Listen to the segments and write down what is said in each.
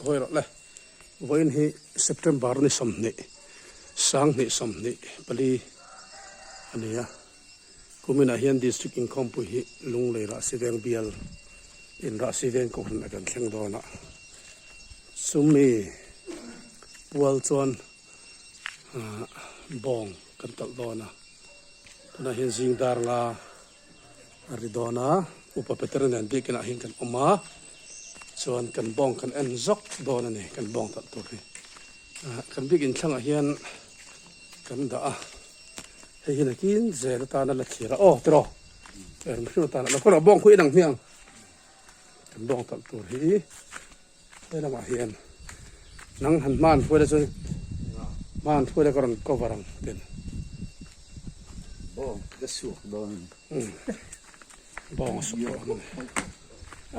hawi rawh le. Vawiin hi September ni 20, 2024 a ni a. Kuminah hian District Inkhawmpui hi Lunglei Rahsiveng bial in Rahsiveng Kohhran a kan thleng dawn a. Chumi pual chuan bawng kan talh dawn a. Tunah hian zing dar nga a ri dawn a, Upa Petera nen biakinah hian kan awm a, chuan kan bawng kan en zawk dawn a ni, kan bawng talh tur hi. Kan biakin thlangah hian kan dah a, hei hi nakin zel atana la thlir a, aw tiraw eng hrim atana la kawrah bawng khu inang hmiang kan bawng talh tur hi. He lamah hian nang han hman hruai la chuan hman hruai la ka rawn cover ang tin. Bawng ka suak dawn a ni. Bawng a suak dawn a ni.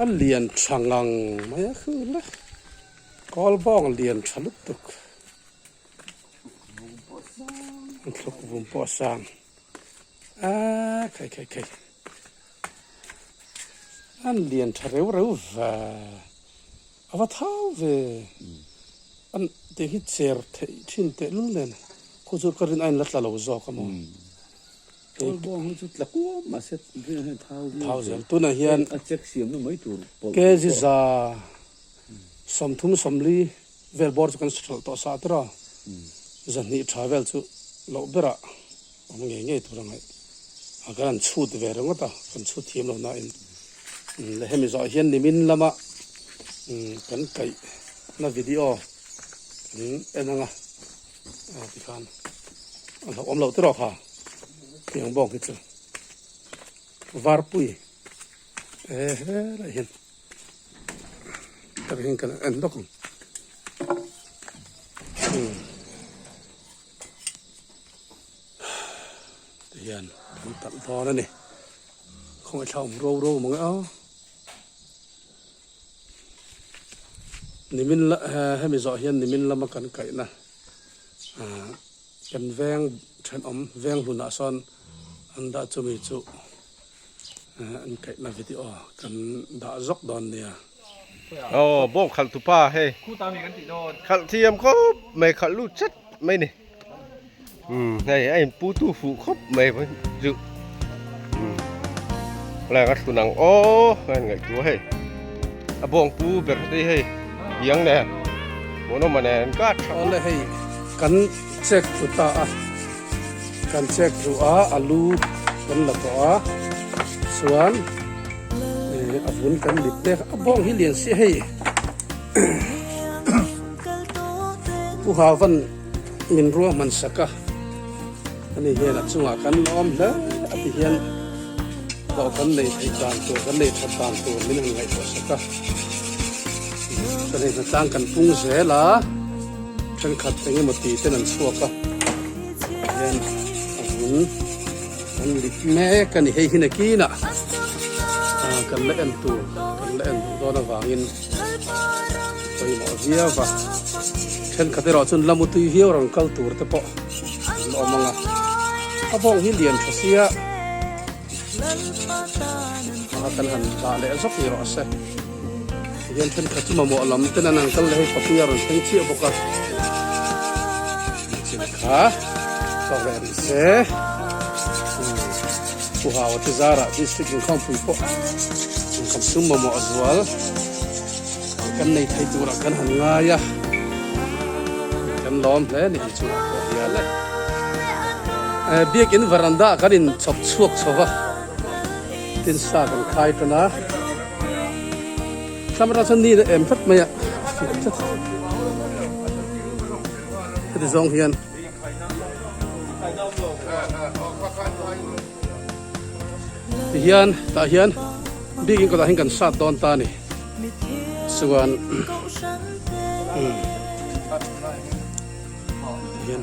A lian tha ngang mai a khu le. Kawl bawng lian tha lutuk. Thluk vum pawh a sang. A khai khai khai. An lian tha reu reu ve, a va thau ve, an tih hi cher theih thin teh lul nen khu chu ka rin a in la tla lo zawk a maw. Kawl bawng hi chu tla kuam mahse rin hian thau viau Thau zel tunah hian a check siam na mai tur pawlh kg za 30 40 vel bawr chu kan hralh tawh sa tira 200 tha vel chu loh berah Awm ngei ngei tur a ngaih a kan han chhut ve ringawt a, kan chhut thiam lo nain leh hemi zawh hian nimin lama kan kaih na video kan en ang a, a tikhan a hlauhawm loh tiraw kha tiang bawk hi chu varpui e helai hian tak hian kan en bawk ang. Ti hian kan talh dawn a ni. Khawngaih thla awm ro ro mang e aw. Nimin la hemi zawh hian nimin lama kan kaihna kan veng thenawm veng hlunah sawn an dah chumi chu an kaihna video kan dah zawk dawn nia. Aw bawng khalh tu pa hei khalh thiam khawp mai khalh lut chat mai ni um hei a in pu tu fuh khawp mai chu um lai ka thlun ang aw a in ngaihtuah hei a bawng pu ber te hei biang nen muanawma nen an kar tha awle hei kan check thlu ta a kan check thlu a alu kan la tawh a chuan a vun kan lip mek a bawng hi lian si hei Pu Havan min ruahman sak a ani hian a chungah kan lawm hle a ti hian hlawh kan nei theih dan tur kan nei that dan tur min han ngaihtuah sak a chuan hei hnatlang kan pung zel a thenkhat eng emaw ti ten an chhuak a hian a vun kan lip mek a ni hei hi nakinah kan la en tur kan la en duh dawn avangin pawimawh viau va thenkhat erawh chuan la mutui viau rawn kal tur te pawh an awm ang a a bawng hi lian tha sia a kan han dah leh zawk ni rawh se tihian thenkhat chu mamawh lam ten an han kal leh hei papuia rawn thleng chiah bawk a chin kha tawk leh rih se Pu Hawa te zarah District inkhawmpui pawh kan sum mamawh a zual kan nei thei turah kan han ngai a, kan lawm hle a ni an chungah pawh hian. Biakin veranda ah kan in chawp chhuak chho va, tin sa kan khai tan a, thlam atang chuan ni na em vek mai a, heti zawng hian. Tihian tah hian bikin kawtah hian kan sat dawn ta a ni chuan tihian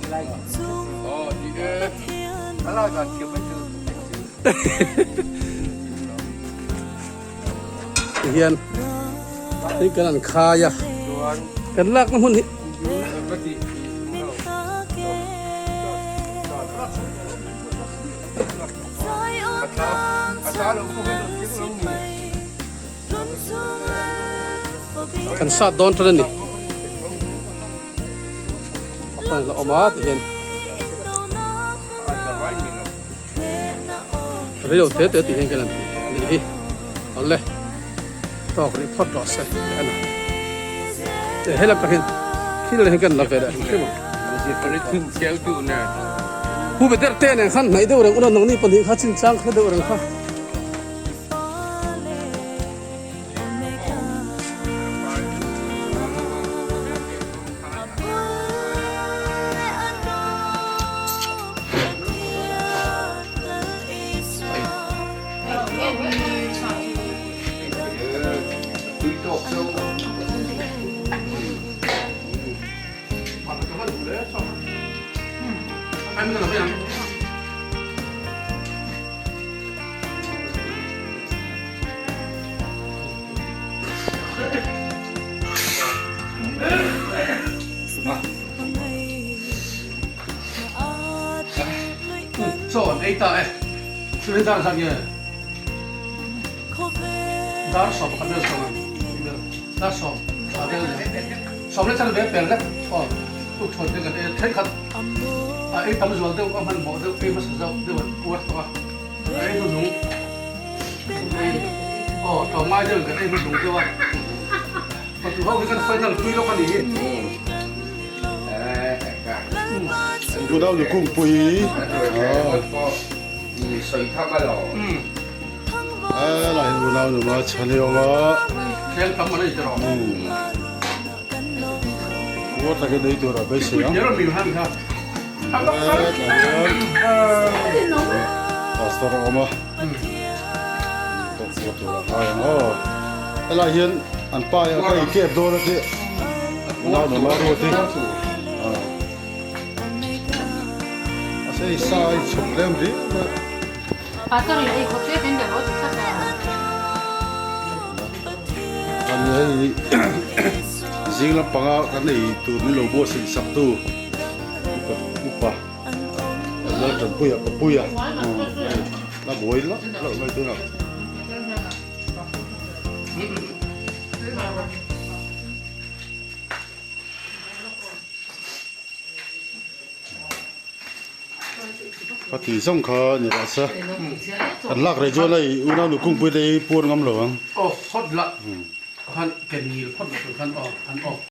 tihian hei kan an khai a kan lakna hmun hi Kan sat dawn tan a ni. sawn la awm a tihian reilo te te tih hian kan han ti a nih hi awle tawk rih phawt rawh se tih a ni he lam tak hian thil hian kan la ve leh hrim hrim ang pu be der te nen khan hnaih deuh reng ula nangni pahnih kha chinchang kha deuh reng kha. Chaw an ei ta e. Chumi dar zat nge? Dar 11 vel sawm ang. Dar sawm a vel ni. Sawm leh chan ve pel lek. Aw, tuk thawn te kan ei a. Thenkhat a ei tam zual deuh a hmanhmawh deuh ei hmasa zauh deuh an puar tawh a. Kan ei hnuhnung. Aw, tlawmngai deuhin kan ei hnuhnung deuh a. Fatu ho hi kan final pui lawk a ni hi. Unau nu kungpui. Helai hi unau nu ma chhan hi awm a. Puar takin ei tur a beisei ang. Pastor a awm a. Tawk puar tur a ngai ang aw. Helai hian an pa hi a ka inkep dawn a tih. Unau nu ma ruat hi. Mahse hei sa a inchhawp lem riau mai a. Kan hei zing lampanga kan ei tur min lo buatsaih sak tu upa upa Laltanpuia Papuia la buai loh loh mai tunah. Ka ti zawng kha ni rawh se. Kan lak rei chuan hei unau nu kungpui te hi puan ngam lo ang. Aw phawt la khan ken ngil phawt la tur khan aw an aw.